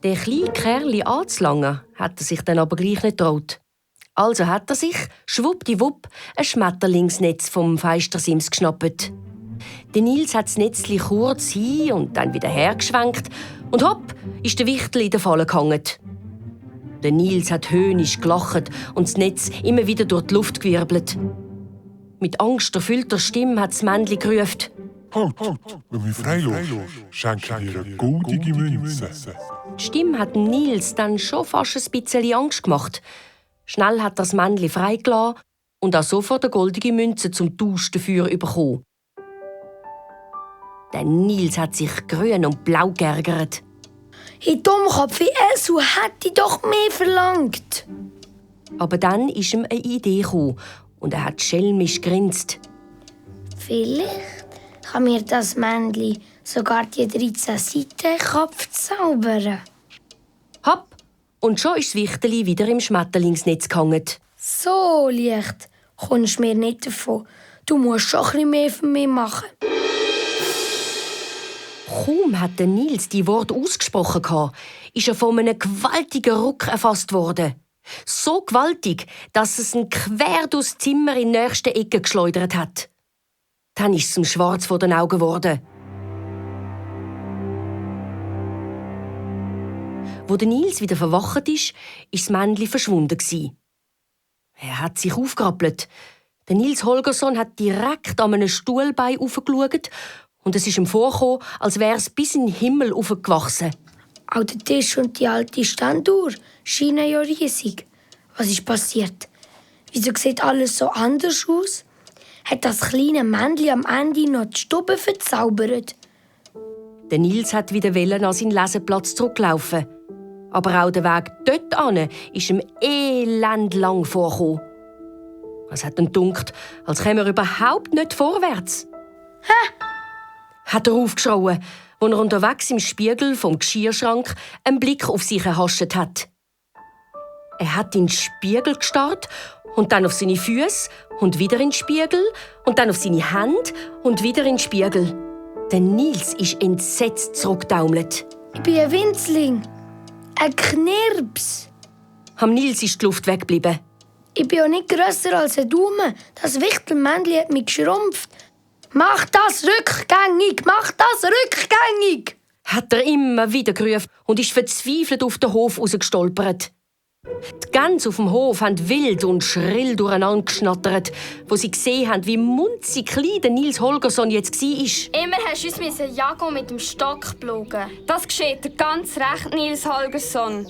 Den kleinen Kerl anzulangen, hat er sich dann aber gleich nicht getraut. Also hat er sich, schwuppdiwupp, ein Schmetterlingsnetz vom Feistersims geschnappt. Der Nils hat das Netzli kurz hin und dann wieder hergeschwenkt und hopp, ist der Wichtel in der Falle gehangen. Der Nils hat höhnisch gelacht und das Netz immer wieder durch die Luft gewirbelt. Mit angsterfüllter Stimme hat das Männchen gerufen. Halt, wenn wir freilassen, schenken wir eine goldige Münze. Die Stimme hat dem Nils dann schon fast ein bisschen Angst gemacht. Schnell hat er das Männchen freigelassen und auch sofort eine goldige Münze zum Tausch dafür bekommen. Der Nils hat sich grün und blau geärgert. Hey Dummkopf, Esu hätte doch mehr verlangt. Aber dann ist ihm eine Idee gekommen und er hat schelmisch grinst. Vielleicht kann mir das Männchen sogar die 13 Seiten in den Kopf zaubern. Hopp! Und schon ist das Wichterli wieder im Schmetterlingsnetz gehangen. So leicht kommst du mir nicht davon. Du musst schon ein bisschen mehr von mir machen. Kaum hat der Nils die Worte ausgesprochen, ist er von einem gewaltigen Ruck erfasst worden. So gewaltig, dass es ihn quer durchs Zimmer in die nächste Ecke geschleudert hat. Dann ist es ihm schwarz vor den Augen geworden. Wo der Nils wieder verwacht ist das Männchen verschwunden. Er hat sich aufgerappelt. Der Nils Holgersson hat direkt an einem Stuhlbein aufgeschaut und es ist ihm vorgekommen, als wäre es bis in den Himmel aufgewachsen. Auch der Tisch und die alte Standuhr scheinen ja riesig. Was ist passiert? Wieso sieht alles so anders aus? Hat das kleine Männchen am Ende noch die Stube verzaubert? Der Nils hat wieder an seinen Leseplatz zurücklaufen. Aber auch der Weg dorthin ist ihm elendlang vorgekommen. Es hat ihm gedunkt, als käme er überhaupt nicht vorwärts. Hä? Hat er aufgeschrien, als er unterwegs im Spiegel vom Geschirrschrank einen Blick auf sich erhascht hat. Er hat in den Spiegel gestarrt und dann auf seine Füße und wieder in den Spiegel und dann auf seine Hände und wieder in den Spiegel. Der Nils ist entsetzt zurückgetaumelt. Ich bin ein Winzling. Ein Knirps. Am Nils ist die Luft weggeblieben. Ich bin auch nicht grösser als ein Daumen. Das Wichtelmännchen hat mich geschrumpft. Mach das rückgängig! Mach das rückgängig! Hat er immer wieder gerufen und ist verzweifelt auf den Hof rausgestolpert. Die Gänse auf dem Hof haben wild und schrill durcheinander geschnattert, wo sie gesehen haben, wie munzig klein der Nils Holgersson jetzt war. Immer hast du uns jagen mit dem Stock pflügen. Das geschieht dir ganz recht, Nils Holgersson.